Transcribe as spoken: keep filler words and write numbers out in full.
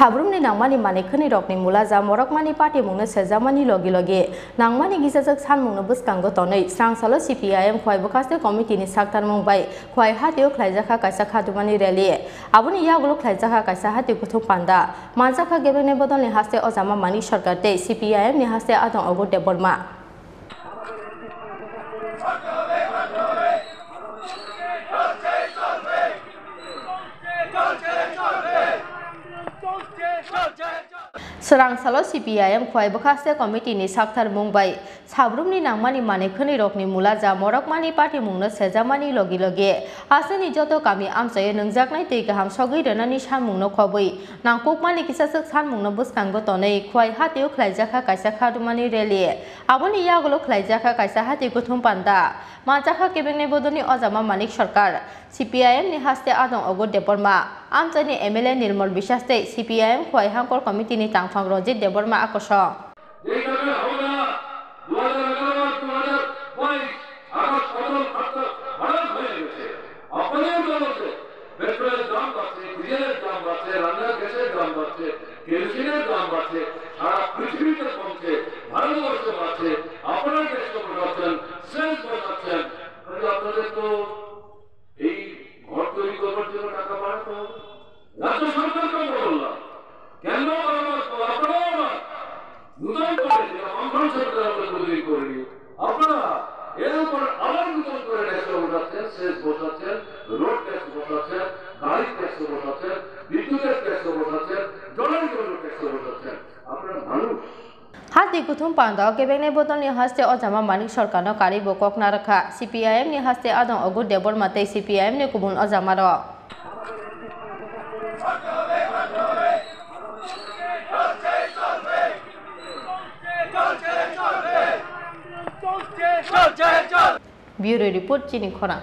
Sabrumni nangmani manwi khwnwi rokni mulaja morokmani patimungno sejakmani logi logi nangmani gisajak sanmungno bwskango tonwi swrangsalo C P I M Khowai Bwkhaste Committee ni saktarmung bai Khowai hatio khlaijakha kaisa khatumani rally. Aboni yagulo khlaijakha kaisa hati kuthum panda. Manjakha Gebengni Bodolni haste Ojama Manik Sarkar tei C P I M ni haste Adong Ogur Debbarma. Swrangsalo C P I M Khowai Bwkhaste Committee ni saktarmung bai Sabrumni nangmani manwi khwnwi rokni mulaja morokmani patimungno sejakmani logi logi aswkni joto kami amchaio nwngjaknai twi kaham sogwi rwnani sanmungno khobwi nangkukmani kisaswk sanmungno bwskango tonwi Khowai hatio khlaijakha kaisa khatumani rally. Aboni yagulo khlaijakha kaisa hati kuthum panda. Manjakha Gebengni Bodolni Ojama Manik Sarkar, C P I M ni haste Adong Ogur Debbarma, amchaini M L A Nirmal Biswas tei C P I M Khowai Hangkor Committee ni tangphang Ranjit Debbarma akosong. যেই টাকার হাওলা দু হাজার এগারো আর দু হাজার বাইশ আকাশ পাতাল ফাটল ফাটল হয়ে গেছে। আপনাদের দল আছে, পেট্রোলের দাম বাড়ছে, ডিজেলের দাম বাড়ছে, রান্নার গ্যাসের দাম বাড়ছে, কেরোসিনের দাম বাড়ছে, সারা পৃথিবীতে কমছে, ভারতবর্ষে বাড়ছে। আপনারা ট্যাক্স বসাচ্ছেন, সেস বসাচ্ছেন, তাহলে আপনাদের তো এই ঘর তৈরি করবার জন্য টাকা বাড়াতে হবে। রাজ্য সরকারকেও বললাম, কেন বারবার আপনারাও আবার নতুন করে, যেটা বামফ্রন্ট সরকার আমরা কোনোদিন করিনি, আপনারা এর উপর আবার নতুন করে ট্যাক্স বসাচ্ছেন, সেস বসাচ্ছেন, রোড ট্যাক্স বসাচ্ছেন, গাড়ির ট্যাক্স বসাচ্ছেন, বিদ্যুতের ট্যাক্স বসাচ্ছেন, জলের জন্য ট্যাক্স বসাচ্ছেন। আপনারা মানুষ। Hati kuthum panda o Gebengni Bodolni haste Ojama Manik Sarkarno karwi bo kok narwkha C P I M ni haste Adong Ogur Debbarma tei C P I M ni kubun ojamarok. Bureau Report, Chini Khorang.